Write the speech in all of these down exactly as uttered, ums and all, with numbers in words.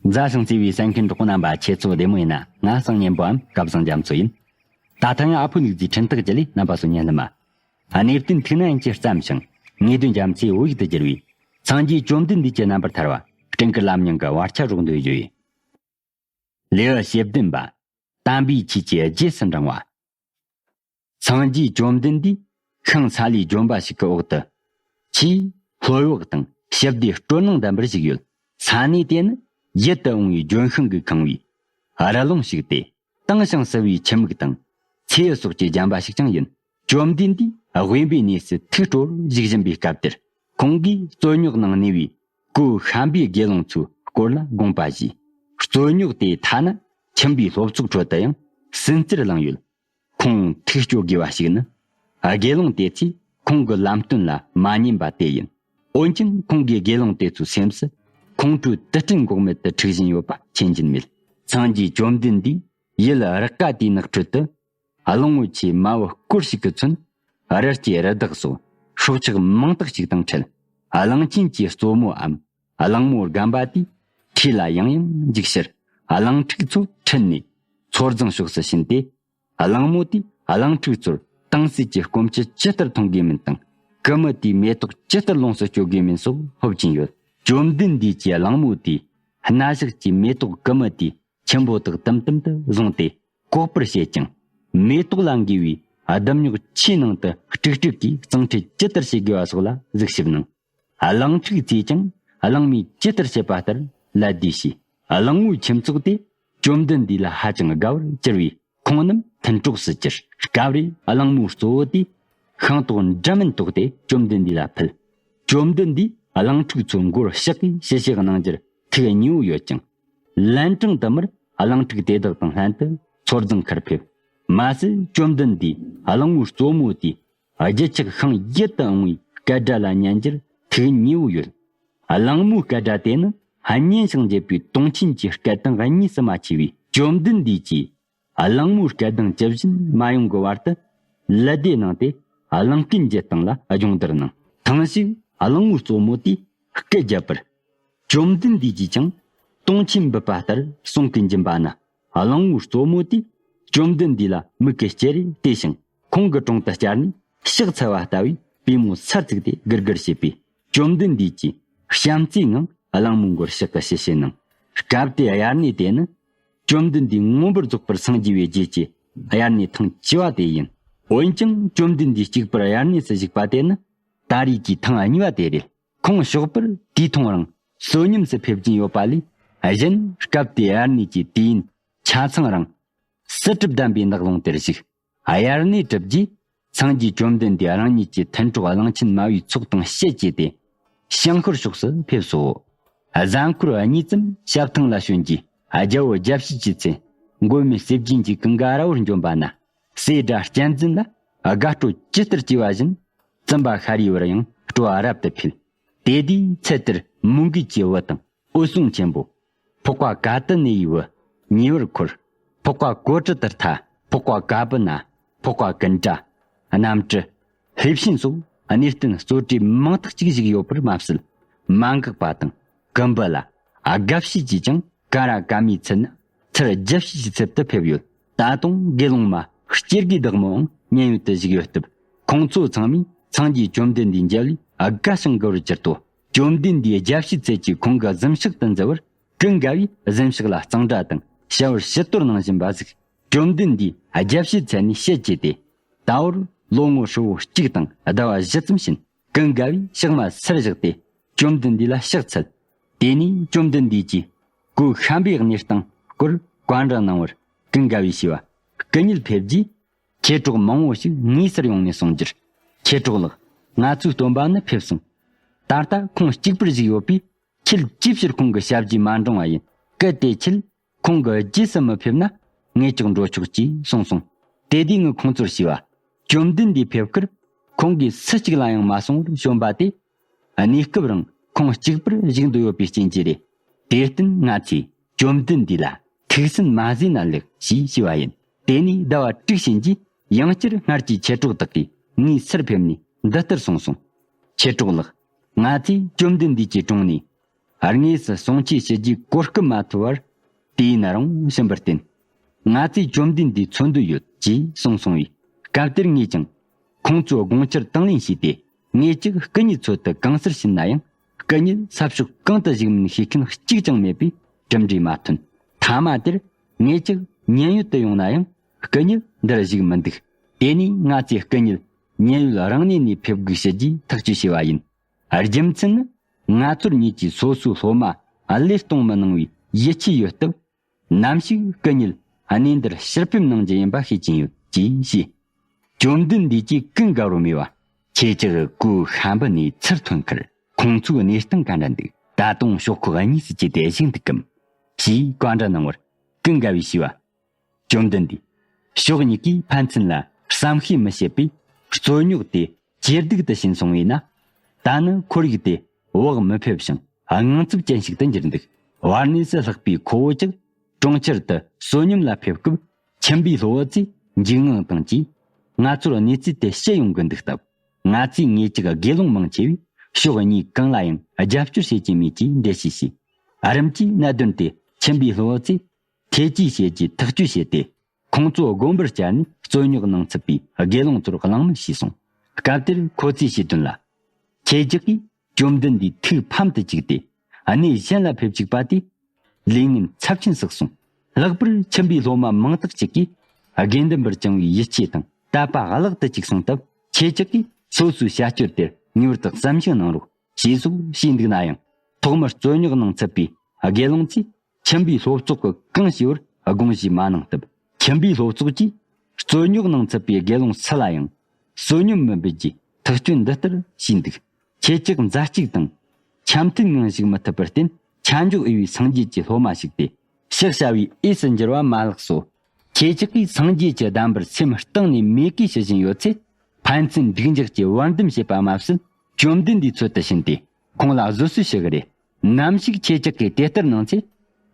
མཛའ་ཞིང་བརྩེ་བའི་གསན་མཁན་གྲོགས་པོ་རྣམ་པ། ཁྱེད་ཚོ་བདེ་མོ་ཡིན་ན། ང་གསང་སྙན་པོའམ་སྐལ་བཟང་རྒྱ་མཚོ་ཡིན། ད་ཐེངས་ཨ་ཕོ་ལུག་རྫིའི་འཕྲིན་སྟེགས་བརྒྱུད་ལས་རྣམ་པ་ཚོ་ཉན་ལ་མ། གནས་བརྟན་ཐུགས་ནན་གྱིས་བརྩམས་ཤིང་། ངེས་དོན་རྒྱ་མཚོའི་བོད་ཡིག་ཏུ་བསྒྱུར་བའི། སངས་རྒྱས་བཅོམ་ལྡན་འདས་ཀྱི་རྣམ་པར་ཐར་བ། སྤྲིན་དཀར་ལམ་རྙིང་གི་བར་ཆ་རོགས་འདོན་བརྗོད་ཡོད། ལེའུ་བཅུ་བདུན་པ། དམ་པའི་ཆོས་ཀྱི་རྗེས་སུ་འབྲང་བ། སངས་རྒྱས་བཅོམ་ལྡན་འདས་ཤིང་ས་ལའི་ལྗོན་པ་ཞིག་གི་འོག་ཏུ། ཆེས་ལྷོད་བག་དང་ཞི་བདེ་སྤྲོ་སྣང་ལྡན་པར་བཞུགས་ཡོད། ས་གནས་དེ་ནི་ཡིད་དུ་འོང་བའི་ལྗོན་ཤིང་གིས་ཁེངས་པའི་རི་ཀླུང་ཞིག་སྟེ། དྭངས་ཤིང་བསིལ་བའི་ཆུ་མིག་དང་། མཚེའུ་སོགས་ཀྱིས་བརྒྱན་པ་ཞིག་ཀྱང་ཡིན། བཅོམ་ལྡན་འདས་དབེན་པའི་གནས་སུ་ཐུགས་སྤྲོ་བར་བཞུགས་བཞིན་པའི་སྐབས་དེར། ཁོང་གིས་རྩོད་རྙོག་ནང་གནས་པའི་གོས་ཤམ་པའི་དགེ་སློང་ཚོའི་སྐོར་ལ་དགོངས་པ་བཞེས། རྩོད་རྙོག་དེ་ཐ་ན་ཁྱིམ་པའི་སློབ་ཚོགས་ཁྲོད་དུ་ཡང་སུན་གཙེར་བསླངས་ཡོད། ཁོང་ཐུགས་སྐྱོ་དགོས་པ་ཞིག་ནི། དགེ་སློང་དེ་ཚོས་ཁོང་གི་ལམ་སྟོན་ལ་མ་ཉན་པ་དེ་ཡིན། འོན་ཀྱང་ཁོང་གིས་དགེ་སློང་དེ་ཚོའི་སེམས་སུ་ཁོང་ཁྲོའི་དུད་སྤྲིན་འགོག་མེད་དུ་འཁྲིགས་བཞིན་ཡོད་པ་མཁྱེན་གྱིན་མེད། སངས་རྒྱས་བཅོམ་ལྡན་འདས་ཡུལ་རི་ཀ་དེའི་ནགས་ཁྲོད་དུ། གླང་པོ་ཆེའི་མ་བུ་སྐོར་ཞིག་གིས་མཚོན། རི་སྐྱེས་རི་དྭགས་སོགས་སྲོག་ཆགས་མང་དག་ཅིག་དང་འཕྲད། གླང་ཆེན་གྱི་གཙོ་མོའམ་གླང་མོ་རྒན་པ་དེས་ཁྲིས་ལ་ཡང་ཡང་འཇིགས་ཕྱིར། གླང་ཕྲུག་ཚོ་ཁྲིད་ནས་མཚོ་རྫིང་ཕྱོགས་སུ་ཕྱིན་ཏེ། གླང་མོ་དེས་གླང་ཕྲུག་ཚོར་དྭངས་བསིལ་གྱི་སྐོམ་ཆུ་ཇི་ལྟར་འཐུང་དགོས་མིན་དང་། ཀུ་མུ་དེའི་མེ་ཏོག་ཇི་ལྟར་ལོངས་སུ་སྤྱོད་དགོས་མིན་སོགས་ཕོབ་ཀྱིན་ཡོད། བཅོམ་ལྡན་འདས་ཀྱིས་གླང་མོ་དེའི་སྣ་ཞགས་ཀྱི་མེ་ཏོག་ཀུ་མུ་དེའི་ཆུན་པོ་དག་ཏིམ་ཏིམ་དུ་བཟུང་སྟེ་བཀོག་པར་བྱེད་ཅིང་། མེ་ཏོག་ལ་འགོས་པའི་ལྡུམ་རྙོག་ཆུའི་ནང་དུ་དཀྲུག་དཀྲུག་གིས་གཙང་ཁྲུས་ཇི་ལྟར་བྱེད་དགོས་པ་སོགས་ལ་གཟིགས་ཞིབ་གནང་། གླང་ཕྲུག་ཚོས་ཀྱང་གླང་མས་ཇི་ལྟར་བྱེད་པ་ལྟར་ལད་ཟློས་བྱས། གླང་པོའི་ཁྱིམ་ཚོགས་དེ་བཅོམ་ལྡན་འདས་ལ་ཧ་ཅང་དགའ་བར་གྱུར་བས། ཁོང་རྣམས་མཐུན་གྲོགས་སུ་གྱུར། སྐབས་རེ་གླང་མོའི་གཙོ་བོ་དེས་ཤིང་ཏོག་འདྲ་མིན་བཏོགས་ཏེ་བཅོམ་ལྡན་འདས་ལ་ཕུལ། བཅོམ་ལྡན་འདས་གླང་ཕྲུག་ཚོའི་མགོར་ཕྱག་གིས་ཞི་ཞི་གནང་རྒྱུར་ཐུགས་མཉེས་པོ་ཡོད་ཅིང་། ལན་གྲངས་དུ་མར་གླང་ཕྲུག་དེ་དག་དང་ལྷན་དུ་མཚོ་རྫིང་ཁར་ཕེབས། མ་ཟད་བཅོམ་ལྡན་འདས་གླང་པོའི་གཙོ་མོ་དེས་བརྗིད་ཆགས་ཤིང་ཡིད་དུ་འོང་བའི་སྐད་སྒྲ་ལ་ཉན་རྒྱུར་ཐུགས་མཉེས་པོ་ཡོད། གླང་མོའི་སྐད་སྒྲ་དེ་ནི་སྙན་ཞིང་འཇེབས་པའི་དུང་ཆེན་གྱི་སྐད་དང་གཉིས་སུ་མ་མཆིས་པས། བཅོམ་ལྡན་འདས་ཀྱིས་གླང་མོའི་སྐད་གདངས་ཇི་བཞིན་མ་ཡོང་གི་བར་དུ་ལད་ཟློས་གནང་སྟེ། གླང་རྐུན་གྱི་སྟེང་ལ་སྦྱོང་བརྡར་གནང་། ཐེངས་ཤིག་གླང་མོའི་གཙོ་མོ་དེས་སྐད་བརྒྱབ་པར། བཅོམ་ལྡན་འདས་ཀྱིས་ཀྱང་དུང་ཆེན་འབུད་པ་ལྟར་གསུང་གིས་འབྱིན་པ་ན། གླང་པོའི་གཙོ་མོ་དེས་བཅོམ་ལྡན་འདས་ལ་མིག་གིས་ཅེར་རེ་བལྟས་ཤིང་། ཁོང་གི་དྲུང་དུ་བཅར་ནས་ཕྱག་འཚལ་བ་ལྟ་བུའི་པུས་མོ་སར་བཙུགས་ཏེ་སྒུར་སྒུར་བྱས་པས། བཅོམ་ལྡན་འདས་ཀྱིས་བྱམས་བརྩེའི་ངང་གླང་མོའི་མགོར་ཕྱག་གིས་ཞི་ཞི་གནང་། སྐབས་དེའི་དབྱར་གནས་དེ་ནི་བཅོམ་ལྡན་འདས་མངོན་པར་རྫོགས་པར་སངས་རྒྱས་པའི་རྗེས་ཀྱི་དབྱར་གནས་ཐེངས་བཅུ་བ་དེ་ཡིན། འོན་ཀྱང་བཅོམ་ལྡན་འདས་གཅིག་པུར་དབྱར་གནས་སུ་བཞུགས་པ་དེ་ནི་ད་རེས་ཀྱི་ཐེངས་གཉིས་པ་དེ་རེད། ཁོང་ཞོགས་པར་དུས་ཐུང་རིང་བསོད་སྙོམས་སུ་ཕེབས་ཀྱིན་ཡོད་པ་ལས། གཞན་སྐབས་དེའི་དབྱར་གནས་ཀྱི་དུས་ཡུན་ཆ་ཚང་རིང་བསིལ་གྲིབ་ལྡན་པའི་ནགས་ཀློང་དེར་བཞུགས། དབྱར་གནས་གྲུབ་རྗེས། སངས་རྒྱས་བཅོམ་ལྡན་འདས་རང་ཉིད་ཀྱི་མཐུན་གྲོགས་གླང་ཆེན་མ་བུའི་ཚོགས་དང་ཞལ་གྱེས་ཏེ། ཞིང་ཤོར་ཕྱོགས་སུ་ཕེབས་སོ། གཟའ་འཁོར་གཉིས་ཙམ་ཞབས་ཐང་ལ་བྱོན་རྗེས། རྒྱལ་པོ་རྒྱལ་བྱེད་ཀྱི་ཚལ་མགོན་མེད་ཟས་སྦྱིན་གྱི་ཀུན་དགའ་ར་བར་འབྱོན་པ་ན། སྲས་སྒྲ་གཅན་འཛིན་ལ་དགའ་སྤྲོ་ཇི་ལྟར་སྐྱེས་པ་བཞིན། བཙུན་པ་ཤཱ་རིའི་བུར་ཡང་སྤྲོ་བ་རབ་ཏུ་འཕེལ། དེ་དུས་ཚལ་དེར་མོའུ་འགལ་གྱི་བུ་དང་། འོད་སྲུང་ཆེན་པོ། འཕགས་པ་ཀ་ཏི་ནེ་ཡི་བུ། ཉེ་བར་འཁོར། འཕགས་པ་ཀོ་ཏྲི་ཏི་ཐ། འཕགས་པ་ཀ་པི་ན། འཕགས་པ་ཀུན་དྲ། གནམ་གྲུ། ལྷས་བྱིན་སོགས་གནས་བརྟན་གཙོ་གྲས་མང་དག་ཅིག་བཞུགས་ཡོད་པར་མ་ཟད། མ་འགགས་པ་དང་། ཀུམ་བུ་ལ། དགའ་བྱེད་ཀྱིས་ཀྱང་ཀ་ར་ཀ་མིའི་ཚལ་ནི་ཚུར་རྒྱལ་བྱེད་ཀྱི་ཚལ་དུ་ཕེབས་ཡོད། ད་དུང་དགེ་སློང་མ་སྐྱེ་དགུའི་བདག་མོའང་མཉན་ཡོད་དུ་བཞུགས་ཡོད་སྟབས། ཁོང་ཚོ་ཚང་མས་སངས་རྒྱས་བཅོམ་ལྡན་འདས་མཇལ་བས་དགའ་ཞིང་མགུ་བར་གྱུར་ཏོ། བཅོམ་ལྡན་འདས་རྒྱལ་བྱེད་ཚལ་གྱི་ཁོང་གི་གཟིམ་ཤག་ཏུ་འཛུལ་བར་ཀུན་དགའ་བོས་གཟིམ་ཤག་ལ་གཙང་སྦྲ་དང་ཞལ་པར་ཕྱི་གཏོར་གནང་བཞིན་པ་གཟིགས། བཅོམ་ལྡན་འདས་རྒྱལ་བྱེད་ཚལ་ནས་ཞལ་གྱེས་ཏེ། ད་བར་ལོ་ངོ་ཧྲིལ་བོ་གཅིག་དང་ཟླ་བ་བཞི་ཙམ་ཕྱིན། ཀུན་དགའ་བོས་ཕྱག་མ་ཚུར་བཞག་སྟེ་བཅོམ་ལྡན་འདས་ལ་ཕྱག་འཚལ། དེ་ནས་བཅོམ་ལྡན་འདས་ཀྱིས་གོས་ཤམ་པའི་གནས་སྟངས་སྐོར་བཀའ་འདྲི་གནང་བར། ཀུན་དགའ་བོས་ཞུས་པ། སྐུ་ཉིད་ཕེབས་རྗེས། མཆེད་གྲོགས་མང་བོ་ཞིག་དངོས་སུ་ཡོང་ནས་གསུང་རྒྱུར། མཆེད་གྲོགས་ལགས། ང་ཚོའི་སྟོན་པ་ནི་ཕེབས་སོང་། ད་ལྟ་ཁོང་གཅིག་པུར་བཞུགས་ཡོད་པས། ཁྱེད་ཅིའི་ཕྱིར་ཁོང་གི་ཞབས་རྗེས་མ་འབྲང་བ་ཡིན། གལ་ཏེ་ཁྱེད་ཁོང་གི་རྗེས་སུ་མི་ཕེབས་ན། ངས་ཀྱང་འགྲོ་ཆོག་ཅེས་གསུངས་སོང་། དེ་དུས་ངས་ཁོང་ཚོར་ཞུས་པ། བཅོམ་ལྡན་འདས་ཕེབས་ཁར་ཁོང་གིས་སུ་གཅིག་ལ་ཡང་མ་གསུང་བར་བྱོན་པ་དེ། གནས་སྐབས་རིང་ཁོང་གཅིག་པུར་བཞུགས་འདོད་ཡོད་པའི་རྐྱེན་གྱིས་རེད། དེར་བརྟེན་ང་ཚོས་བཅོམ་ལྡན་འདས་ལ་ཐུགས་སུན་མ་བཟོས་ན་ལེགས་ཞེས་ཞུས་པ་ཡིན། དེ་ནས་ཟླ་བ་དྲུག་ཕྱིན་རྗེས། ཡང་བསྐྱར་སྔར་གྱི་མཆེད་གྲོགས་དག་གིས་ངའི་སར་ཕེབས་ནས་འདི་ལྟར་གསུངས་སོང་། མཆེད་གྲོགས་ལགས། ང་ཚོས་བཅོམ་ལྡན་འདས་ཀྱི་དྲུང་ནས། དངོས་སུ་གསུང་ཆོས་ཞུ་རྒྱུའི་གོ་སྐབས་མ་ཐོབ་བར། དུས་ཡུན་རིང་ཕྱིན་པར་བརྟེན། ང་ཚོས་བཅོམ་ལྡན་འདས་འཚོལ་འདོད་ཡོད་ཅེས་གསུངས་སོང་བས། སྐབས་དེར་ངས་ཀྱང་ཁོང་ཚོའི་དགོངས་འཆར་དང་ལེན་བྱས་ཏེ། ངས་ཀྱང་སྐུ་ཉིད་འཚོལ་དུ་གང་སར་ཕྱིན་ན་ཡང་། སྐུ་ཉིད་ས་ཕྱོགས་གང་དུ་བཞུགས་མིན་ཤེས་མཁན་གཅིག་ཀྱང་མེད་པས་གྲུབ་འབྲས་མ་ཐོན། མཐའ་མ་དེར་ངས་ཀྱང་མཉན་ཡོད་དུ་ཡོང་ན་ཡང་། སྐུ་ཉིད་འདིར་བཞུགས་མི་འདུག་དེ་ནས་ང་ཚོས་སྐུ་ཉིད་མཉན་ཡོད་རང་གནས་ནས་ཕེབས་དགོས་ཞུ་རྒྱུའི་ཐག་གཅོད་བྱས་པ་ཡིན། རྒྱུ་མཚན་ནི། ང་ཚོར་ཉིད་ཀྱིས་སོ་སོའི་སློབ་མ་བློས་གཏོང་མི་གནང་བའི་ཡིད་ཆེས་ཡོད་སྟབས། ནམ་ཞིག་སྐུ་ཉིད་གནས་འདིར་ཕྱིར་ཕེབས་གནང་རྒྱུ་ཡིན་པ་ཤེས་ཀྱིན་ཡོད་ཅེས་བཤད། བཅོམ་ལྡན་འདས་ཀྱིས་ཀུན་དགའ་བོར་སྨྲས་པ། ཁྱེད་ཅག་གོས་ཤམ་བུ་ནས་ཚུར་ཐོན་ཁར། ཁོང་ཚོའི་གནས་སྟངས་ག་འདྲ་འདུག་ད་དུང་ཤོག་ཁོག་གཉིས་སུ་གྱེས་ཏེ་བཞུགས་འདུག་གམ། ཞེས་བཀའ་འདྲི་གནང་བར། ཀུན་དགའ་བོས་ཞུས་པ། བཅོམ་ལྡན་འདས། ཕྱོགས་གཉིས་ཀས་ཕན་ཚུན་ལ་བསམ་ཤེས་མི་བྱེད་པས། རྩོད་རྙོག་དེ་ཇེ་སྡུག་ཏུ་ཕྱིན་སོང་བས་ན། ད་ནི་ཁོར་ཡུག་དེ་བག་མི་ཕེབས་ཤིང་དངངས་འཚབ་ཅན་ཞིག་ཏུ་གྱུར་འདུག་བར་གནས་སུ་ལྷགས་པའི་ཁོ་བོ་ཅག་གྲོང་ཁྱེར་དུ་བསོད་སྙོམས་ལ་ཕེབས་སྐབས། ཁྱིམ་པའི་སློབ་བུ་ཚོས་འཇིགས་དངངས་དང་བཅས། ང་ཚོར་གནས་ཚུལ་དེ་བཤད་ཡོང་གི་འདུག་སྟབས། ང་ཚོས་ངེད་ཅག་དགེ་སློང་མང་ཆེ་བས་ཕྱོགས་གཉིས་གང་ལ་ཡང་རྒྱབ་སྐྱོར་བྱེད་ཀྱི་མེད་ཅེས་འགྲེལ་བཤད་བྱས། རིམ་གྱིས་གནད་དོན་དེ་ཁྱིམ་པའི་སློབ་བུ་ཚོས་ཐེ་ཇུས་བྱེད་རྒྱུའི་ཐག་གཅོད་བྱས་ཏེ། ཁོང་ཚོ་དགོན་པར་བསྐྱལ་ནས་རྩོད་རྙོག་གནང་ཚུད་པའི་དགེ་སློང་ཚོར་གླེང་མོལ་བྱས་སོང་། སྐབས་དེར་ཁོ་ཚོས་བཤད་དོན་ལ། ཁྱེད་ཅག་གིས་བཅོམ་ལྡན་འདས་ཐུགས་ཕམ་དུ་བཅུག་སྟེ། གནས་གཞན་ལ་ཕེབས་བཅུག་པ་དེས། ལས་ངན་ཚབས་ཆེན་བསགས་སོང་། ལྷག་པར་ཁྱིམ་པའི་སློབ་མ་མང་དག་ཅིག་གིས། དགེ་འདུན་པར་བཅངས་པའི་ཡིད་ཆེས་དང་དད་པ་བརླག་ཏུ་བཅུག་སོང་སྟབས། ཁྱེད་ཅག་གིས་སོ་སོའི་བྱ་སྤྱོད་དེར་ངེས་པར་དུ་བསམ་གཞིག་གནང་རོགས། ཞེས་སོགས་བྱས་འདུག་ན་ཡང་། ཐོག་མར་རྩོད་རྙོག་གནང་ཚུད་པའི་དགེ་སློང་ཚོས་ཁྱིམ་པའི་སློབ་ཚོགས་ཀྱིས་གང་ཞུས་པར་དགོངས་བཞེས་མ་གནང་སྟབས། ཁྱིམ་པའི་སློབ་ཚོགས་ཀྱིས་རྩོད་རྙོག་གནང་ཚུད་པའི་དགེ་སློང་སུ་ལ་ཡང་བསོད་སྙོམས་མི་འབུལ་རྒྱུའི་ཐག་གཅོད་འདི་ལྟར་བྱས་འདུག་ཁྱེད་ཅག་མཛའ་གཅིག་དང་འཆམ་མཐུན་ངང་བཞུགས་མི་ཐུབ་པར་བརྟེན། ཆ་འཇོག་འོས་པའི་སངས་རྒྱས་ཀྱི་སློབ་མ་ཞིག་སྟེ། ཕྱག་བྱ་བའི་འོས་སུ་འགྱུར་བ་མ་ལགས་སོ། ཁྱེད་ཅག་གིས་སངས་རྒྱས་ཀྱི་གདམས་པར་སེམས་གཏིང་ནས་མོས་གུས་ཞུ་བཞིན་ཡོད་ཚེ། ཕན་ཚུན་སྡུག་འཇགས་ཀྱི་བར་འདུམ་བྱེད་པ་མ་ཟད། བཅོམ་ལྡན་འདས་འཚོལ་དུ་ཕྱིན་ཏེ། ཁོང་ལ་བཟོད་གསོལ་ཞུ་གི་རེད། ནམ་ཞིག་ཁྱེད་ཅག་གིས་དེ་ལྟར་གནང་ཚེ།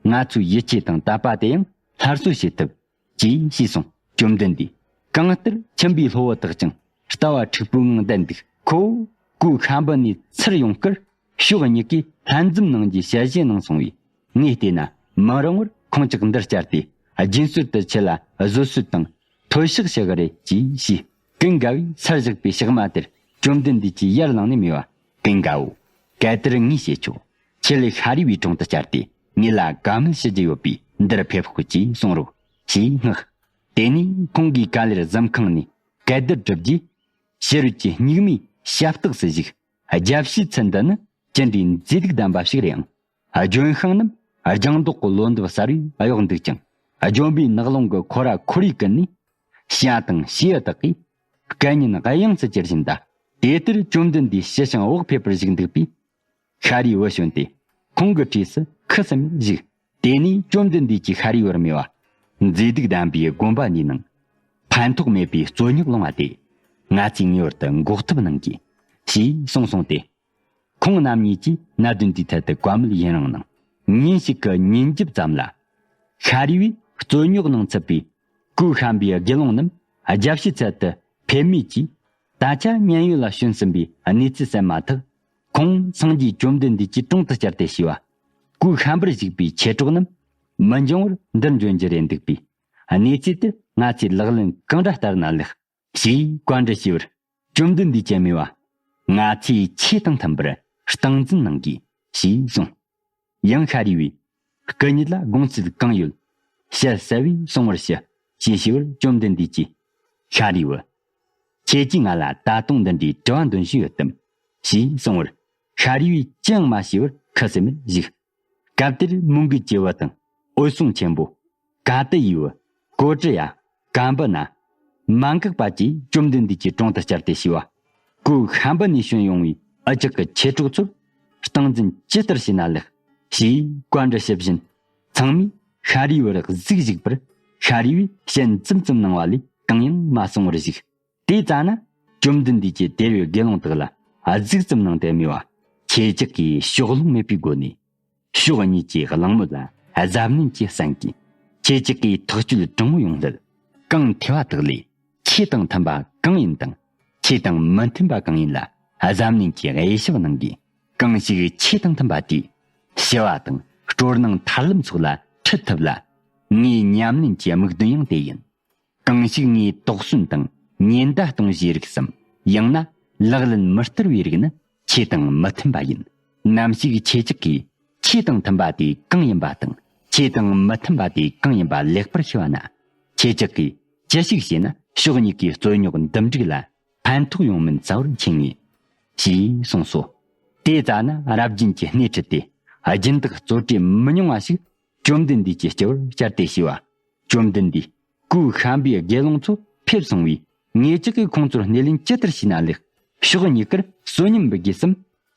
ང་ཚོའི་ཡིད་ཆེས་དང་དད་པ་དེ་ཡང་སླར་གསོ་བྱེད་ཐུབ། ཅེས་ཞུས་སོང་། བཅོམ་ལྡན་འདས། གང་ལྟར་ཁྱིམ་པའི་སློབ་བུ་དག་ཀྱང་ལྟ་བ་འཁྲུག་པོའི་ངང་བསྡད་འདུག་ཁོ་བོ་གོས་ཤམ་བུ་ནས་ཚུར་ཡོང་སྐབས། ཕྱོགས་གཉིས་ཀས་ལྷན་འཛོམས་གནང་རྒྱུའི་ཞལ་བཞེས་གནང་སོང་བས། ངས་བལྟས་ན་མི་རིང་བར་ཁོང་ཅག་འདིར་བསྐྱལ་ཏེ། རྒྱུན་སྲོལ་ལྟར་ཁྱེད་ལ་བཟོད་གསོལ་དང་མཐོལ་བཤགས་ཞུ་གི་རེད་ཅེས་ཞུས། ཀུན་དགའ་བོས་སར་བཞག་པའི་ཞག་མ་དེར། བཅོམ་ལྡན་འདས་ཀྱིས་ཡར་ལངས་ནས་སྨྲས་པ། ཀུན་དགའ་བོ། གལ་ཏེ་ངས་བྱེད་ཆོག་ཁྱེད་ལས་ཤཱ་རིའི་བུའི་དྲུང་དུ་བཅར་ཏེ། ངེད་ལ་བཀའ་མོལ་ཞུ་རྒྱུ་ཡོད་པས་འདིར་ཕེབས་ཤོག་ཅེས་གསུང་རོགས། ཞེས་མངགས། དེ་ནས་ཁོང་གིས་ག་ལེར་གཟིམ་ཁང་ནས་གད་བདར་བསྒྲུབས་རྗེས། ཕྱི་རོལ་གྱི་སྙིགས་མའི་ཞབས་སྟེགས་སུ་བཞུགས། རྒྱལ་བྱེད་ཚུལ་འདི་ནི་ཅི་འདྲའི་མཛེས་སྡུག་ལྡན་པ་ཞིག་རེད་ཨང་། ལྗོན་ཤིང་རྣམས་ལྗང་མདོག་གི་ལོ་འདབ་གསར་བས་གཡོགས་འདུག་ཅིང་། ལྗོན་པའི་ནགས་ཀློང་གི་ཁོ་ར་ཁོར་ཡུག་ཀུན་ནས། བྱ་དང་བྱིའུ་དག་གིས་སྐད་སྙན་དབྱངས་སུ་གྱེར་བཞིན་གདའ། དེ་ལྟར་བཅོམ་ལྡན་འདས་ཞི་ཞིང་བག་ཕེབས་པར་བཞུགས་འདུག་པས། ཤཱ་རིའི་བུ་བྱོན་ཏེ་ཁོང་གི་གྲས་སུ་ཁུ་སིམ་མེར་བཞུགས། དེ་ནས་བཅོམ་ལྡན་འདས་ཀྱིས་ཤཱ་རིའི་བུར་སྨྲས་པ། མཛེས་སྡུག་ལྡན་པའི་དགོན་པ་འདིའི་ནང་ཕན་ཐོགས་མེད་པའི་རྩོད་རྙོག་སློང་བ་དེ། ང་ཚོས་ངེས་པར་དུ་འགོག་ཐབས་གནང་དགོས། ཞེས་གསུངས་སོང་སྟེ། ཁོང་རྣམ་གཉིས་ཀྱིས་གནད་དོན་འདིའི་ཐད་དུ་བཀའ་མོལ་ཡུན་རིང་གནང་། ཉིན་ཞིག་གི་ཉིན་རྒྱབ་ཙམ་ལ། ཤཱ་རིའི་བུས་རྩོད་རྙོག་གནང་ཚུད་པའི་གོས་ཤམ་པའི་དགེ་སློང་རྣམས་རྒྱལ་བྱེད་ཚལ་དུ་ཕེབས་མེད་ཀྱིས། ད་ཆ་མཉན་ཡོད་ལ་བྱོན་ཟིན་པའི་གནས་ཚུལ་གསན་མ་ཐག་ཁོང་སངས་རྒྱས་བཅོམ་ལྡན་འདས་ཀྱི་དྲུང་དུ་བཅར་ཏེ་ཞུས་པ། གོས་ཤམ་པར་བཞུགས་པའི་མཆེད་གྲོགས་རྣམས་མི་འབྱུང་བར་འདིར་འབྱོན་རྒྱུ་རེད་འདུག་པས། གནས་ཚུལ་དེར་ང་ཚོས་ལག་ལེན་གང་འདྲ་བསྟར་ན་ལེགས། ཞེས་བཀའ་འདྲི་ཞུས་པར། བཅོམ་ལྡན་འདས་ཀྱིས་སྨྲས་པ། ང་ཚོས་ཆོས་དང་མཐུན་པར་སྟངས་འཛིན་གནང་དགོས། ཞེས་གསུངས། ཡང་ཤཱ་རིའི་བུས། སྐུ་ཉིད་ལ་དགོངས་ཚུལ་གང་ཡོད། ཞལ་གསལ་བས་གསུང་བར་ཞུ། ཞེས་ཞུས་པར་བཅོམ་ལྡན་འདས་ཀྱིས། ཤཱ་རིའི་བུ། ཁྱེད་ཀྱིས་ང་ལ་ད་དུང་འདི་འདྲའི་དྲི་བ་འདོན་བཞིན་ཡོད་དམ། ཞེས་གསུང་བར། ཤཱ་རིའི་བུས་ཅི་ཡང་མ་ཞུས་པར་ཁུ་སིམ་མེར་བཞུགས། སྐབས་དེར་མོའུ་འགལ་གྱི་བུ་དང་། འོད་སྲུང་ཆེན་པོ། ཀ་ཏི་ཡི་བུ། ཀོ་ཏྲི་ཡ། ཀམ་པ་ན། མ་འགགས་པ་བཅས་བཅོམ་ལྡན་འདས་ཀྱི་དྲུང་དུ་བཅར་ཏེ་ཞུས་པ། གོས་ཤམ་པ་ནས་བྱོན་ཡོང་བའི་འུ་ཅག་གི་མཆེད་གྲོགས་ཚོར། སྟངས་འཛིན་ཇི་ལྟར་བྱས་ན་ལེགས། ཞེས་བཀའ་འདྲི་ཞུ་བཞིན། ཚང་མས་ཤཱ་རིའི་བུར་གཟིགས་བཞུགས་པར། ཤཱ་རིའི་བུས་ཞལ་འཛུམ་ཙམ་གནང་བ་ལས་གང་ཡང་མ་གསུང་བར་བཞུགས། དེ་ཙ་ན། བཅོམ་ལྡན་འདས་ཀྱིས་དེ་བས་དགེ་སློང་དག་ལ་གཟིགས་ཙམ་གནང་སྟེ་སྨྲས་པ། ཁྱེད་ཅག་གིས་ཕྱོགས་ལྷུང་མེད་པའི་སྒོ་ནས། ཕྱོགས་གཉིས་ཀྱི་གླེང་མོལ་ལ་གཟབ་ནན་གྱིས་གསན་གྱིས། ཁྱེད་ཅག་གིས་ཐག་གཅོད་དྲང་མོ་ཡོང་སླད། གང་ཐོས་པ་དག་ལས་ཆོས་དང་མཐུན་པ་གང་ཡིན་དང་། ཆོས་དང་མི་མཐུན་པ་གང་ཡིན་ལ་གཟབ་ནན་གྱིས་དབྱེ་ཞིབ་གནང་དགོས། གང་ཞིག་ཆོས་དང་མཐུན་པ་དེས་ ཞི་བ་དང་སྤྲོ་སྣང་ཐར་ལམ་སོགས་ལ་ཁྲིད་ཐུབ་ལ། ངའི་ཉམས་ལེན་གྱི་དམིགས་དོན་ཡང་དེ་ཡིན། གང་ཞིག་ངས་དོགས་ཟོན་དང་ཉེན་བརྡ་གཏོང་བཞིན་རིགས་སམ། ཡང་ན་ལག་ལེན་མི་བསྟར་བའི་རིགས་ནི་ཆོས་དང་མི་མཐུན་པ་ཡིན། ནམ་ཞིག་ཁྱེད་ཅག་གིས་ཆོས་དང་མཐུན་པ་དེ་གང་ཡིན་པ་དང་ཆོས་དང་མི་མཐུན་པ་དེ་གང་ཡིན་པ་ལེགས་པར་ཤེས་པ་ན། ཁྱེད་ཅག་གིས་ཅི་ཞིག་བྱས་ན་ཕྱོགས་གཉིས་ཀའི་རྩོད་རྙོག་འདུམ་འགྲིག་ལ་ཕན་ཐོགས་ཡོང་མིན་གསལ་བོར་མཁྱེན་ངེས། ཞེས་གསུངས་སོ། དེ་ཙ་ན་རབ་རྒྱན་གྱིས་སྣེ་ཁྲིད་དེ་སྦྱིན་བདག་རྩོད་གྲོས་མི་ཉུང་བ་ཞིག་བཅོམ་ལྡན་འདས་ཀྱི་སྤྱི་བོར་བཅར་ཏེ་ཞུས་པ། བཅོམ་ལྡན་འདས། གོས་ཤམ་པའི་དགེ་སློང་ཚོ་ཕེབས་སོང་བས། ངེད་ཅག་གིས་ཁོང་ཚོར་སྣེ་ལེན་ཇི་ལྟར་བྱས་ན་ལེགས། ཕྱོགས་གཉིས་ཀར་བསོད་སྙོམས་འབུལ་དགོས་སམ།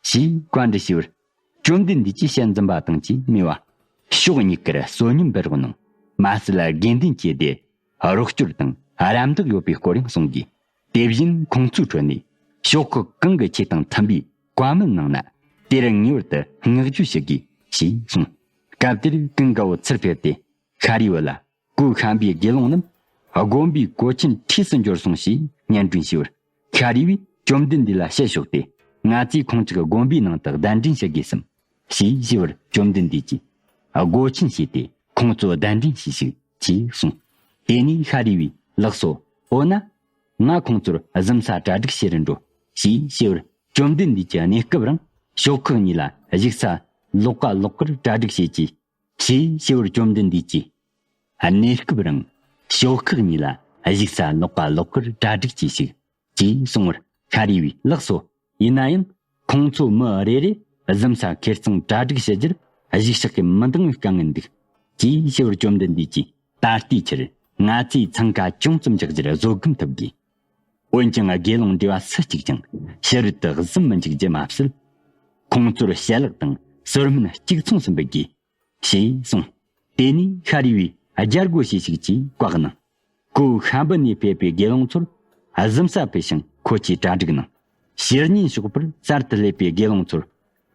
ཞེས་བཀའ་འདྲི་ཞུས་པར། བཅོམ་ལྡན་འདས་ཀྱིས་ཞལ་འཛུམ་པ་དང་བཅས་སྨྲས་པ། ཕྱོགས་གཉིས་ཀར་བསོད་སྙོམས་འབུལ་རོགས་གནང་། མ་ཟད་དགེ་འདུན་གྱི་སྡེ་རོགས་སྐྱོར་དང་རམ་འདེགས་ཡོད་པའི་སྐོར་ཡང་གསུང་དགོས། དེ་བཞིན་ཁོང་ཚོའི་ཁྲོད་ནས་ཕྱོགས་ཁག་གང་གི་ཆོས་དང་མཐུན་པའི་བཀའ་མོལ་གནང་ན། དེར་ངེས་པར་དུ་བསྔགས་བརྗོད་ཞུ་དགོས། ཞེས་གསུངས། སྐབས་དེར་ཀུན་དགའ་བོ་ཚུར་ཕེབས་ཏེ། ཤཱ་རིའི་བུ་ལ། གོས་ཤམ་པའི་དགེ་སློང་རྣམས་དགོན་པའི་གོས་ཆེན་འཁྲིས་སུ་འབྱོར་སོང་ཞེས་སྙན་སྒྲོན་ཞུས་པར། ཤཱ་རིའི་བུས་བཅོམ་ལྡན་འདས་ལ་ཞལ་ཕྱོགས་ཏེ། ང་ཚོས་ཁོང་ཅག་དགོན་པའི་ནང་དུ་གདན་འདྲེན་བྱེད་དགོས་སམ། ཞེས་ཞུས་པར། བཅོམ་ལྡན་འདས་ཀྱིས། སྒོ་ཆེན་ཕྱེས་ཏེ་ཁོང་ཚོ་གདན་འདྲེན་བྱས་ཤིག་ཅེས་གསུངས། དེ་ནས་ཤཱ་རིའི་བུས། ལགས་སོ། འོ་ན། ང་ཁོང་ཚོར་གཟིམ་ས་གྲ་སྒྲིག་བྱེད་རུ་འགྲོ། ཞེས་ཞུས་པར། བཅོམ་ལྡན་འདས་ཀྱིས་གནས་སྐབས་རིང་ཕྱོགས་ཁག་གཉིས་ལ་བཞུགས་ས་ལོགས་ཀ་ལོགས་ཀར་གྲ་སྒྲིག་བྱེད་ཀྱིས། ཞེས་ཞུས་པར། བཅོམ་ལྡན་འདས་ཀྱིས། གནས་སྐབས་རིང་ཕྱོགས་ཁག་གཉིས་ལ་བཞུགས་ས་ལོགས་ཀ་ལོགས་ཀར་གྲ་སྒྲིག་བྱས་ཤིག་ཅེས་གསུངས་པར། ཤཱ་རིའི་བུས། ལགས་སོ། ཡིན་ན་ཡང་ཁོང་ཚོ་མི་རེ་རེ་གཟིམ་ས་ཁེར་གཙང་གྲ་སྒྲིག་བྱེད་རྒྱུར་གཞུག་ཕྱོགས་ཀྱི་མི་འདང་བའི་དཀའ་ངལ་འདུག་ཅེས་ཞུས་པར། བཅོམ་ལྡན་འདས་ཀྱིས། ད་ལྟའི་ཆར་ང་ཚོས་འཚང་ཁ་ཅུང་ཙམ་འཇགས་རྒྱུར་བཟོད་སྒོམ་ཐུབ་དགོས། འོན་ཀྱང་དགེ་སློང་འབྲེལ་བ་སུ་གཅིག་ཀྱང་ཕྱི་རོལ་དུ་གཟིམ་མི་འཇུག་རྒྱུ་མ་ཟད། ཁོང་ཚོར་ཞལ་ལག་དང་ཟོར་མོན་གཅིག་མཚུངས་སུ་འབུལ་དགོས། ཞེས་གསུངས། དེ་ནས་ཤཱ་རིའི་བུས་རྒྱལ་སྒོ་ཕྱེས་ཤིག་ཅེས་བཀའ་གནང་། གོས་ཤམ་པ་ནས་ཕེབས་པའི་དགེ་སློང་ཚོར་གཟིམ་ས་ཕུལ་ཞིང་ཁོ་ཆོས་གྲ་སྒྲིག་གནང་། ཕྱི་ཉིན་ཞོགས་པར་གསར་དུ་སླེབས་པའི་དགེ་སློང་ཚོར་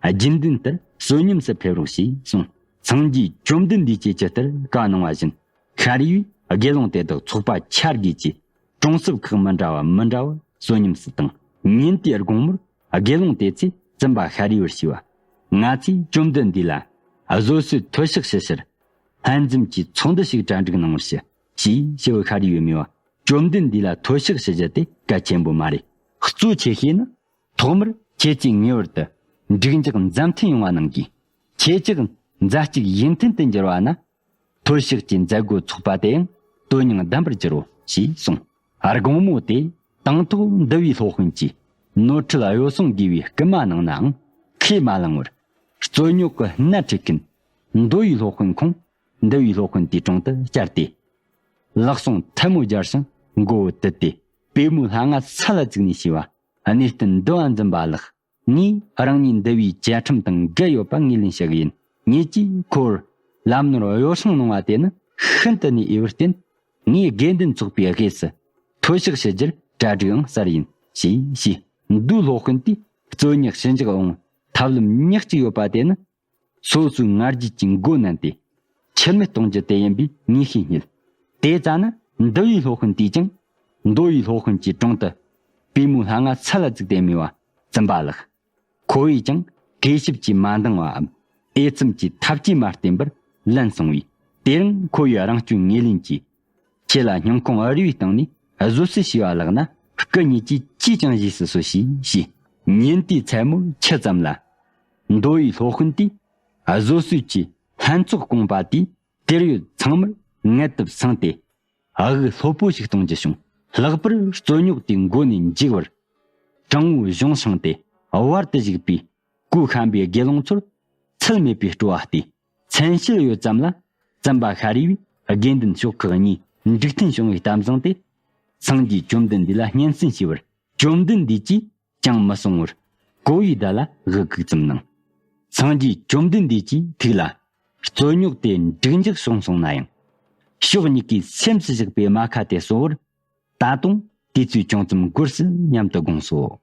རྒྱུན་ལྡན་ལྟར་བསོད་སྙོམས་སུ་ཕེབས་རོགས་ཞེས་གསུངས། སངས་རྒྱས་བཅོམ་ལྡན་འདས་ཀྱིས་ཇི་ལྟར་བཀའ་གནང་བ་བཞིན། ཤཱ་རིའི་བུས་དགེ་སློང་དེ་དག་ཚོགས་པ་ཆ་བརྒྱད་ཀྱི་གྲོང་གསེབ་ཁག་མི་འདྲ་བ་མི་འདྲ་བར་བསོད་སྙོམས་སུ་བཏང་། ཉིན་དེའི་དགོང་མོར་དགེ་སློང་དེ་ཚོས་བཙུན་པ་ཤཱ་རིའི་བུར་ཞུས་པ། ང་ཚོས་བཅོམ་ལྡན་འདས་ལ་བཟོད་གསོལ་མཐོལ་བཤགས་ཞུ་ཕྱིར། ལྷན་འཛོམས་ཀྱི་ཚོགས་འདུ་ཞིག་གྲ་སྒྲིག་གནང་བར་ཞུ། ཞེས་ཞུ་བར། ཤཱ་རིའི་བུས་སྨྲས་པ། བཅོམ་ལྡན་འདས་ལ་མཐོལ་བཤགས་ཞུ་རྒྱུ་དེ་གལ་ཆེན་པོ་མ་རེད། གཙོ་ཆེ་ཤོས་ནི། ཐོག་མར་ཁྱེད་ཚོས་ངེས་པར་དུ་འགྲིག་འཇགས་མཛའ་མཐུན་ཡོང་བ་གནང་དགོས། ཁྱེད་ཅག་མཛའ་གཅིག་ཡིད་མཐུན་དུ་འགྱུར་བ་ན། མཐོལ་བཤགས་ཀྱི་མཛད་སྒོའི་ཚོགས་པ་དེ་ཡང་དོན་སྙིང་ལྡན་པར་འགྱུར་རོ། ཞེས་གསུངས། དགོང་མོ་དེ་དང་ཐོག་འདུལ་བའི་སློབ་དཔོན་གྱིས་ནོར་འཁྲུལ་གཡོ་ཟོལ་འགོས་པའི་སྐུལ་མ་གནང་ནའང་ཁས་མ་བླངས་པར། རྩོད་རྙོག་གི་སྣ་ཁྲིད་མཁན་མདོ་བའི་སློབ་དཔོན་ཁོང་འདུལ་བའི་སློབ་དཔོན་དེའི་དྲུང་དུ་བཅར་ཏེ། ལག་ཟུང་ཐལ་མོ་སྦྱར་ཞིང་མགོ་བོ་དུད་དེ་པུས་མོའི་ལྷ་ང་ས་ལ་བཙུགས་ནས་ཞུས་པ། གནས་བརྟན་འདུལ་བ་འཛིན་པ་ལགས། ངས་རང་ཉིད་འདུལ་བའི་བཅའ་ཁྲིམས་དང་འགལ་ཡོད་པ་ངོས་ལེན་བྱ་གི་ཡིན། ངེད་ཀྱིས་ཁོར་ལམ་ནོར་གཡོ་བསྲང་གནང་བ་དེ་ནི་ཤིན་ཏུ་ནས་འོས་པར་བརྟེན། ངས་དགེ་འདུན་ཚོགས་པའི་དབུས་སུ་མཐོལ་བཤགས་ཞུ་རྒྱུར་གྲ་སྒྲིག་ཨང་གསར་ཡིན་ཞེས་བཤད། མདོའི་སློབ་དཔོན་དེས་རྩོད་རྙོག་ཞི་འཇགས་འོང་ཐབས་ལམ་ཉག་གཅིག་ཡོད་པ་དེ་ནི། སོ་སོའི་ང་རྒྱལ་གྱི་མགོ་མནན་ཏེ་ཁྱུར་མིད་གཏོང་རྒྱུ་དེ་ཡིན་པའི་ངེས་ཤེས་རྙེད། དེ་ཙ་ན་འདུལ་བའི་སློབ་དཔོན་དེས་ཀྱང་མདོ་བའི་སློབ་དཔོན་གྱི་དྲུང་དུ་པུས་མོའི་ལྷ་ང་ས་ལ་བཙུགས་ཏེ་སྨྲས་པ། བཙུན་པ་ལགས། ཁོ་བོས་ཀྱང་གུས་ཞབས་ཀྱིས་མ་འདང་བའམ་འོས་འཚམ་གྱི་ཐབས་ཀྱིས་མ་བསྟེན་པར་ལན་གསུངས་པས། དེ་རིང་ཁོ་བོས་རང་སྐྱོན་ངོས་ལེན་གྱིས། ཁྱེད་ལ་སྙིང་ཁོང་རུས་པའི་སྟེང་ནས་བཟོད་གསོལ་ཞུས་པ་ལགས་ན། སྐུ་ཉིད་ཀྱིས་ཅིས་ཀྱང་བཞེས་སུ་གསོལ་ཞེས་བཤད། ཉིན་དེའི་མཚན་མོར་ཆུ་ཙམ་ལ། མདོ་བའི་སློབ་དཔོན་དེས་བཟོད་གསོལ་གྱི་ལྷན་ཚོགས་བསྐོངས་པ་དེས་དེར་ཡོད་ཚང་མར་ངལ་དུབ་སངས་ཏེ། དབུགས་ལྷོད་པོ་ཞིག་གཏོང་རྒྱུ་བྱུང་། ལྷག་པར་རྩོད་རྙོག་དེའི་མགོ་ནས་མཇུག་བར། དྲང་བོའི་གཞུང་བསྲངས་ཏེ་བར་དུ་བཞུགས་པའི་གོས་ཤམ་པའི་དགེ་སློང་ཚོར་ཚུལ་མེད་པའི་སྤྲོ་བ་སྟེ། མཚན་ཕྱེད་ཡོལ་ཙམ་ལ། བཙུན་པ་ཤཱ་རིའི་བུས་དགེ་འདུན་ཤོག་ཁག་གཉིས་འགྲིག་མཐུན་བྱུང་བའི་གཏམ་བཟང་དེ། སངས་རྒྱས་བཅོམ་ལྡན་འདས་ལ་སྙན་སེང་ཞུས་པར། བཅོམ་ལྡན་འདས་ཀྱིས་ཀྱང་མི་གསུང་བར། གོ་བའི་བརྡ་ལ་དབུ་གུག་ཙམ་གནང་། སངས་རྒྱས་བཅོམ་ལྡན་འདས་ཀྱི་ཐུགས་ལ། རྩོད་རྙོག་དེ་འགྲིག་འཇགས་བྱུང་སོང་ན་ཡང་། ཕྱོགས་གཉིས་ཀའི་སེམས་སུ་བཞག་པའི་རྨ་ཁ་དེ་གསོ་བར། ད་དུང་དུས་ཚོད་ཅུང་ཙམ་འགོར་སྲིད་སྙམ་དུ་དགོངས་སོ།